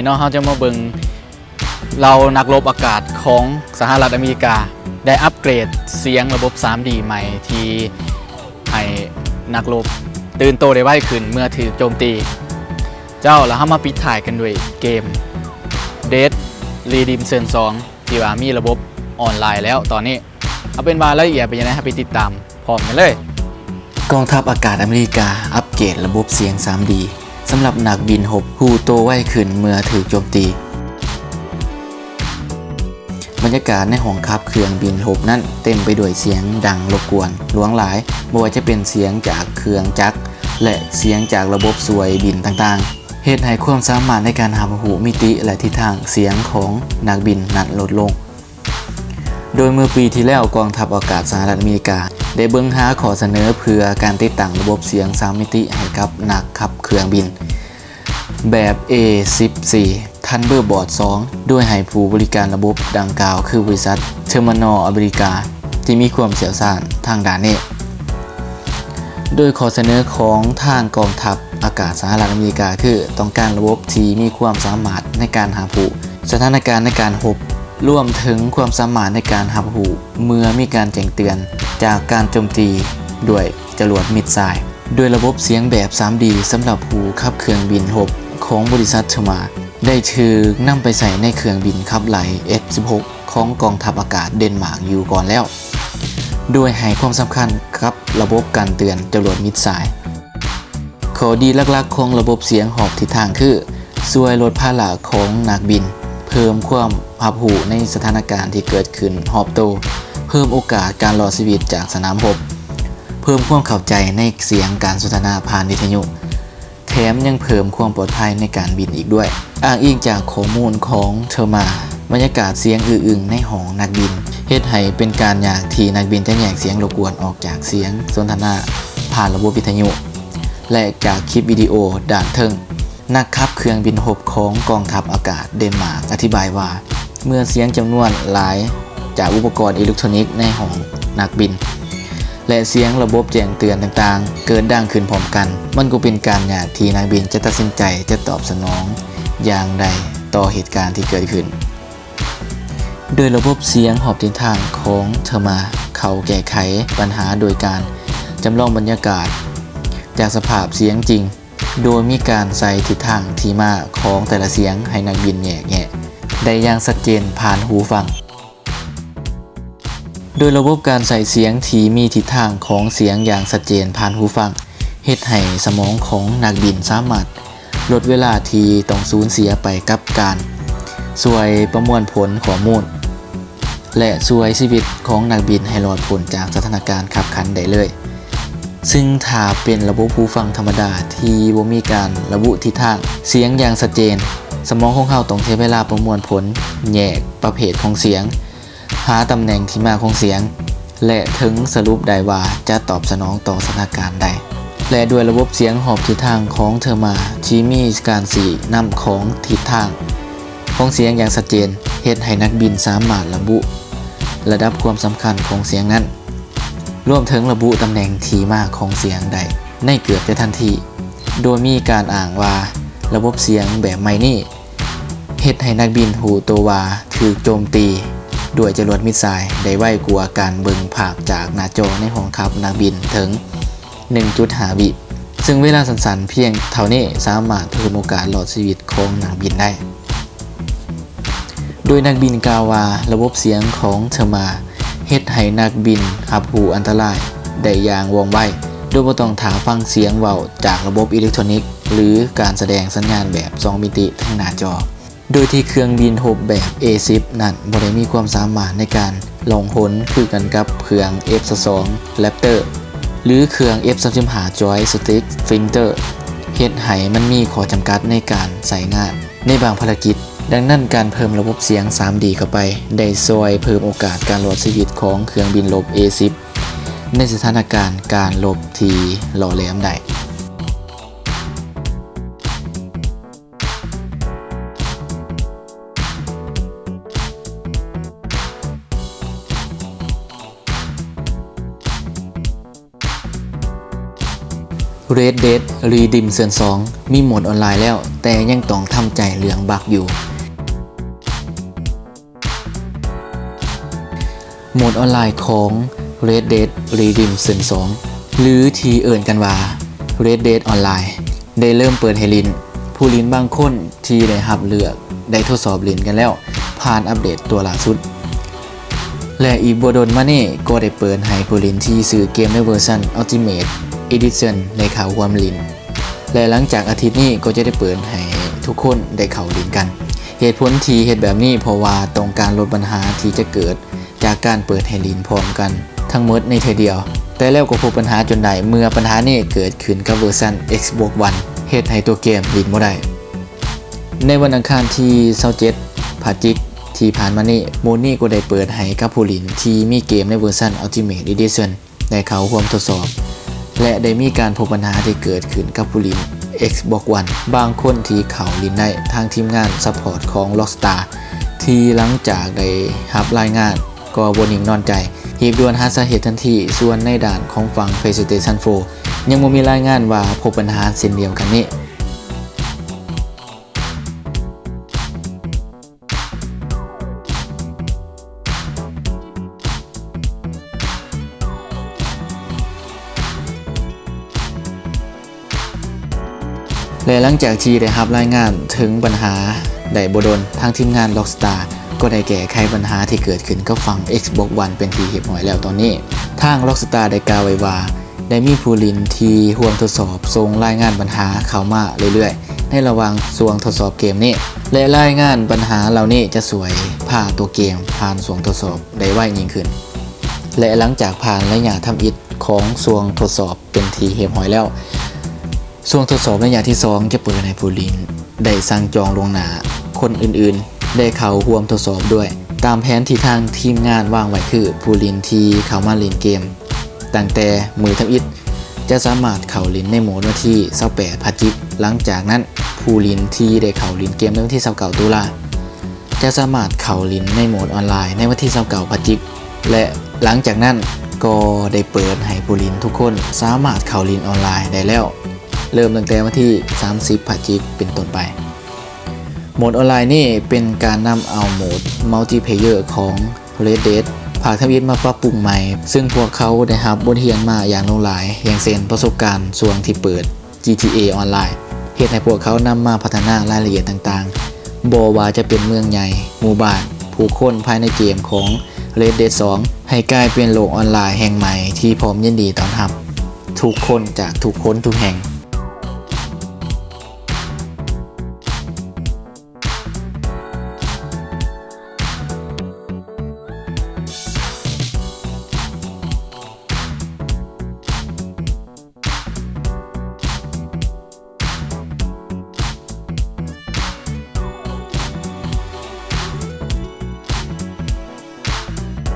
ເນາະ ເຮົາຈະມາເບິ່ງເຫຼົ່ານັກລົບອາກາດຂອງສະຫະລັດອາເມລິກາ ໄດ້ອັບເກຣດສຽງລະບົບສາມດີໃໝ່ ທີ່ໃຫ້ນັກລົບຕື່ນໂຕໄດ້ໄວຂຶ້ນເມື່ອຖືກໂຈມຕີ. ເຈົ້າ, ແລ້ວເຮົາມາປິດທ້າຍກັນດ້ວຍເກມ Dead Redemption ສອງ ທີ່ວ່າມີລະບົບອອນລາຍແລ້ວຕອນນີ້. ເອົາເປັນວ່າລາຍລະອຽດເປັນຈັ່ງໃດ ເຮົາໄປຕິດຕາມ ພ້ອມກັນເລີຍ. ກອງທັບອາກາດອາເມລິກາອັບເກຣດລະບົບສຽງສາມດີ ສຳລັບນັກບິນຮົບຮູ້ໂຕໄວຂຶ້ນເມື່ອຖືກໂຈມຕີ. ບັນຍາກາດໃນຫ້ອງຂັບເຄື່ອງບິນຮົບນັ້ນເຕັມໄປດ້ວຍສຽງດັງລົບກວນຫຼວງຫຼາຍ, ບໍ່ວ່າຈະເປັນສຽງຈາກເຄື່ອງຈັກ ແລະ ສຽງຈາກລະບົບຊ່ວຍບິນຕ່າງໆ, ເຮັດໃຫ້ຄວາມສາມາດໃນການຮັບຮູ້ມິຕິ ແລະ ທິດທາງສຽງຂອງນັກບິນນັ້ນລົດລົງ. ໂດຍເມື່ອປີທີ່ແລ້ວ, ກອງທັບອາກາດສະຫະລັດອາເມລິກາໄດ້ເບິ່ງຫາຂໍ້ສະເໜີເພື່ອການຕິດຕັ້ງລະບົບສຽງສາມມິຕິໃຫ້ກັບນັກຂັບເຄື່ອງບິນແບບ ເອ ສິບສີ່ Thunderbird ສອງ ໂດຍໃຫ້ຜູ້ບໍລິການລະບົບດັ່ງກ່າວ ຄືບໍລິສັດ Terminal America ທີ່ມີຄວາມຊ່ຽວຊານທາງດ້ານນີ້. ໂດຍຂໍ້ສະເໜີຂອງທາງກອງທັບອາກາດສະຫະລັດອາເມລິກາ ຄືຕ້ອງການລະບົບທີ່ມີຄວາມສາມາດໃນການຮັບຮູ້ສະຖານະການໃນການຮົບ, ລວມເຖິງຄວາມສາມາດໃນການຮັບຮູ້ເມື່ອມີການແຈ້ງເຕືອນຈາກການໂຈມຕີດ້ວຍຈະຫຼວດມິດໄຊ. ໂດຍລະບົບສຽງແບບສາມດີສຳລັບຜູ້ຂັບເຄື່ອງບິນຮົບຂອງບໍລິສັດ Terma ໄດ້ຖືກນຳໄປໃຊ້ໃນເຄື່ອງບິນຂັບໄລ່ ເອັຟສິບຫົກ ຂອງກອງທັບອາກາດເດນມາກຢູ່ກ່ອນແລ້ວ, ໂດຍໃຫ້ຄວາມສຳຄັນກັບລະບົບການເຕືອນຈະຫຼວດມິດໄຊ. ຂໍ້ດີຫຼັກໆຂອງລະບົບສຽງຮອບທິດທາງຄື ຊ່ວຍລົດພາລະຂອງນັກບິນ, ເພີ່ມຄວາມຮັບຮູ້ໃນສະຖານະການທີ່ເກີດຂຶ້ນຮອບໂຕ, ເພີ່ມໂອກາດການລອດຊີວິດຈາກສະໜາມຮົບ, ເພີ່ມຄວາມເຂົ້າໃຈໃນສຽງການສົນທະນາຜ່ານວິທະຍຸ, ແຖມຍັງເພີ່ມຄວາມປອດໄພໃນການບິນອີກດ້ວຍ. ອ້າງອີງຈາກຂໍ້ມູນຂອງ Terma, ບັນຍາກາດສຽງອື້ອອຶງໃນຫ້ອງນັກບິນເຮັດໃຫ້ເປັນການຍາກທີ່ນັກບິນຈະແຍກສຽງລົບກວນອອກຈາກສຽງສົນທະນາຜ່ານລະບົບວິທະຍຸ ແລະ ຈາກຄລິບວິດີໂອດ້ານເທິງ. ນັກຂັບເຄື່ອງບິນຮົບຂອງກອງທັບອາກາດເດນມາກອະທິບາຍວ່າ, ເມື່ອສຽງຈຳນວນຫຼາຍຈາກອຸປະກອນອີເລັກໂທຣນິກໃນຫ້ອງນັກບິນ ແລະ ສຽງລະບົບແຈ້ງເຕືອນຕ່າງໆເກີດດັງຂຶ້ນພ້ອມກັນ, ມັນກໍເປັນການຍາກທີ່ນັກບິນຈະຕັດສິນໃຈຈະຕອບສະໜອງຢ່າງໃດຕໍ່ເຫດການທີ່ເກີດຂຶ້ນ. ໂດຍລະບົບສຽງຮອບທິດທາງຂອງ Terma ເຂົ້າແກ້ໄຂບັນຫາໂດຍການຈຳລອງບັນຍາກາດຈາກສະພາບສຽງຈິງ, ໂດຍມີການໃສ່ທິດທາງທີ່ມາຂອງແຕ່ລະສຽງໃຫ້ນັກບິນແຍກແຍະໄດ້ຢ່າງຊັດເຈນຜ່ານຫູຟັງ. ໂດຍລະບົບການໃສ່ສຽງທີ່ມີທິດທາງຂອງສຽງຢ່າງຊັດເຈນຜ່ານຫູຟັງ ເຮັດໃຫ້ສະໝອງຂອງນັກບິນສາມາດ ລົດເວລາທີ່ຕ້ອງສູນເສຍໄປກັບການຊ່ວຍປະມວນຜົນຂໍ້ມູນ ແລະ ຊ່ວຍຊີວິດຂອງນັກບິນໃຫ້ລອດພົ້ນຈາກສະຖານະການຄັບຂັນໄດ້ເລີຍ. ຊຶ່ງຖ້າເປັນລະບົບຫູຟັງທຳມະດາທີ່ບໍ່ມີການລະບຸທິດທາງສຽງຢ່າງຊັດເຈນ, ສະໝອງຂອງເຮົາຕ້ອງໃຊ້ເວລາປະມວນຜົນ, ແຍກປະເພດຂອງສຽງ, ຫາຕຳແໜ່ງທີ່ມາຂອງສຽງ ແລະ ເຖິງສະຫຼຸບໄດ້ວ່າຈະຕອບສະໜອງຕໍ່ສະຖານະການໃດ. ແລະ ດ້ວຍລະບົບສຽງຮອບທິດທາງຂອງ Terma ທີ່ມີການຊີ້ນຳຂອງທິດທາງຂອງສຽງຢ່າງຊັດເຈນ, ເຮັດໃຫ້ນັກບິນສາມາດລະບຸລະດັບຄວາມສຳຄັນຂອງສຽງນັ້ນ, ລວມເຖິງລະບຸຕຳແໜ່ງທີ່ມາຂອງສຽງໄດ້ໃນເກືອບຈະທັນທີ, ໂດຍມີການອ້າງວ່າລະບົບສຽງແບບໃໝ່ນີ້ ເຮັດໃຫ້ນັກບິນຮູ້ໂຕວ່າຖືກໂຈມຕີດ້ວຍຈະຫຼວດມິດໄຊໄດ້ໄວກວ່າການເບິ່ງພາບຈາກໜ້າຈໍໃນຫ້ອງຂັບນັກບິນເຖິງໜຶ່ງຈຸດຫ້າວິ, ເຊິ່ງເວລາສັ້ນໆພຽງເທົ່ານີ້ສາມາດເພີ່ມໂອກາດລອດຊີວິດຂອງນັກບິນໄດ້. ໂດຍນັກບິນກ່າວວ່າ ລະບົບສຽງຂອງ Terma ເຮັດໃຫ້ນັກບິນຮັບຮູ້ອັນຕະລາຍໄດ້ຢ່າງວ່ອງໄວ, ໂດຍບໍ່ຕ້ອງຖ້າຟັງສຽງເວົ້າຈາກລະບົບອີເລັກໂທຣນິກ ຫຼື ການສະແດງສັນຍານແບບສອງມິຕິທາງໜ້າຈໍ. ໂດຍທີ່ເຄື່ອງບິນຮົບແບບ ເອສິບ ນັ້ນບໍ່ໄດ້ມີຄວາມສາມາດໃນການລ່ອງຫົນຄືກັນກັບເຄື່ອງ ເອັຟຊາວສອງ Raptor ຫຼື ເຄື່ອງ ເອັຟສາມສິບຫ້າ Joystick Fighter, ເຮັດໃຫ້ມັນມີຂໍ້ຈຳກັດໃນການໃຊ້ງານໃນບາງພາລະກິດ. ດັ່ງນັ້ນ, ການເພີ່ມລະບົບສຽງສາມດີເຂົ້າໄປໄດ້ຊ່ວຍເພີ່ມໂອກາດການລອດຊີວິດຂອງເຄື່ອງບິນລົບ ເອສິບ ໃນສະຖານະການການລົບທີ່ຫຼໍ່ແຫຼມໄດ້. ໂອ Red Dead Redemption ສອງ ມີໂໝດອອນລາຍແລ້ວ, ແຕ່ຍັງຕ້ອງທຳໃຈເລື່ອງບັກຢູ່. ໂໝດອອນລາຍຂອງ Red Dead Redemption ສອງ ຫຼື ທີ່ເອີ້ນກັນວ່າ Red Dead Online ໄດ້ເລີ່ມເປີດໃຫ້ຫຼິ້ນ. ຜູ້ຫຼິ້ນບາງຄົນທີ່ໄດ້ຮັບເລືອກໄດ້ທົດສອບຫຼິ້ນກັນແລ້ວ ຜ່ານອັບເດດຕົວລ່າສຸດ ແລະ ອີກບໍ່ດົນມານີ້ກໍໄດ້ເປີດໃຫ້ຜູ້ຫຼິ້ນທີ່ຊື້ເກມໃນເວີຊັນ Ultimate Edition ໄດ້ເຂົ້າຮ່ວມຫຼິ້ນ ແລະ ຫຼັງຈາກອາທິດນີ້ກໍຈະໄດ້ເປີດໃຫ້ທຸກຄົນໄດ້ເຂົ້າຫຼິ້ນກັນ. ເຫດຜົນທີ່ເຮັດແບບນີ້ເພາະວ່າຕ້ອງການລົດບັນຫາທີ່ຈະເກີດຈາກການເປີດໃຫ້ຫຼິ້ນພ້ອມກັນທັງໝົດໃນເທື່ອດຽວ, ແຕ່ແລ້ວກໍພົບບັນຫາຈົນໄດ້ ເມື່ອບັນຫານີ້ເກີດຂຶ້ນກັບເວີຊັນ Xbox One ເຮັດໃຫ້ຕົວເກມຫຼິ້ນບໍ່ໄດ້. ໃນວັນອັງຄານທີຊາວເຈັດ ພະຈິກ ທີ່ຜ່ານມານີ້, ໂໝດນີ້ກໍໄດ້ເປີດໃຫ້ກັບຜູ້ຫຼິ້ນທີ່ມີເກມໃນເວີຊັນ Ultimate Edition ໄດ້ເຂົ້າຮ່ວມທົດສອບ ແລະ ໄດ້ມີການພົບບັນຫາທີ່ເກີດຂຶ້ນກັບຜູ້ຫຼິ້ນ Xbox One ບາງຄົນທີ່ເຂົ້າຫຼິ້ນໄດ້. ທາງທີມງານ support ຂອງ Rockstar ທີ່ຫຼັງຈາກໄດ້ຮັບລາຍງານກໍບໍ່ນິ່ງນອນໃຈ, ຮີບດ່ວນຫາສາເຫດທັນທີ. ສ່ວນໃນດ້ານຂອງຝັ່ງ PlayStation four ຍັງບໍ່ມີລາຍງານວ່າພົບບັນຫາເຊັ່ນດຽວກັນນີ້. ແລະ ຫຼັງຈາກທີ່ໄດ້ຮັບລາຍງານເຖິງບັນຫາໄດ້ບໍ່ດົນ, ທາງທີມງານ Rockstar ກໍໄດ້ແກ້ໄຂບັນຫາທີ່ເກີດຂຶ້ນກັບຝັ່ງ Xbox One ເປັນທີ່ຮຽບຮ້ອຍແລ້ວຕອນນີ້. ທາງ Rockstar ໄດ້ກ່າວໄວ້ວ່າ ໄດ້ມີຜູ້ຫຼິ້ນທີ່ຮ່ວມທົດສອບສົ່ງລາຍງານບັນຫາເຂົ້າມາເລື້ອຍໆ ໃນລະຫວ່າງຊ່ວງທົດສອບເກມນີ້ ແລະ ລາຍງານບັນຫາເຫຼົ່ານີ້ຈະຊ່ວຍພາຕົວເກມຜ່ານຊ່ວງທົດສອບໄດ້ໄວຍິ່ງຂຶ້ນ. ແລະ ຫຼັງຈາກຜ່ານໄລຍະທຳອິດຂອງຊ່ວງທົດສອບເປັນທີ່ຮຽບຮ້ອຍແລ້ວ, ຊ່ວງທົດສອບໄລຍະທີສອງຈະເປີດໃຫ້ຜູ້ຫຼິ້ນໄດ້ສັ່ງຈອງລ່ວງໜ້າຄົນອື່ນໆ ໄດ້ເຂົ້າຮ່ວມທົດສອບດ້ວຍ. ຕາມແຜນທີ່ທາງທີມງານວາງໄວ້ຄື ຜູ້ຫຼິ້ນທີ່ເຂົ້າມາຫຼິ້ນເກມຕັ້ງແຕ່ມື້ທຳອິດ ຈະສາມາດເຂົ້າຫຼິ້ນໃນໂໝດວັນທີຊາວແປດ ພະຈິກ. ຫຼັງຈາກນັ້ນ, ຜູ້ຫຼິ້ນທີ່ໄດ້ເຂົ້າຫຼິ້ນເກມໃນວັນທີຊາວເກົ້າ ຕຸລາ ຈະສາມາດເຂົ້າຫຼິ້ນໃນໂໝດອອນລາຍໃນວັນທີຊາວເກົ້າ ພະຈິກ ແລະ ຫຼັງຈາກນັ້ນກໍໄດ້ເປີດໃຫ້ຜູ້ຫຼິ້ນທຸກຄົນສາມາດເຂົ້າຫຼິ້ນອອນລາຍໄດ້ແລ້ວ ເລີ່ມຕັ້ງແຕ່ວັນທີສາມສິບ ພະຈິກ ເປັນຕົ້ນໄປ. ໂໝດອອນລາຍນີ້ເປັນການນຳເອົາໂໝດ Multiplayer ຂອງ Red Dead ພາກທຳອິດມາປັບປຸງໃໝ່, ເຊິ່ງພວກເຂົາໄດ້ຮັບບົດຮຽນມາຢ່າງຫຼວງຫຼາຍ, ຢ່າງເຊັ່ນ ປະສົບການຊ່ວງທີ່ເປີດ GTA Online ເຮັດໃຫ້ພວກເຂົານຳມາພັດທະນາລາຍລະອຽດຕ່າງໆ, ບໍ່ວ່າຈະເປັນເມືອງໃຫຍ່, ໝູ່ບ້ານ, ຜູ້ຄົນພາຍໃນເກມຂອງ Red Dead ສອງ ໃຫ້ກາຍເປັນໂລກອອນລາຍແຫ່ງໃໝ່ທີ່ພ້ອມຍິນດີຕ້ອນຮັບທຸກຄົນຈາກທຸກຄົນທຸກແຫ່ງ.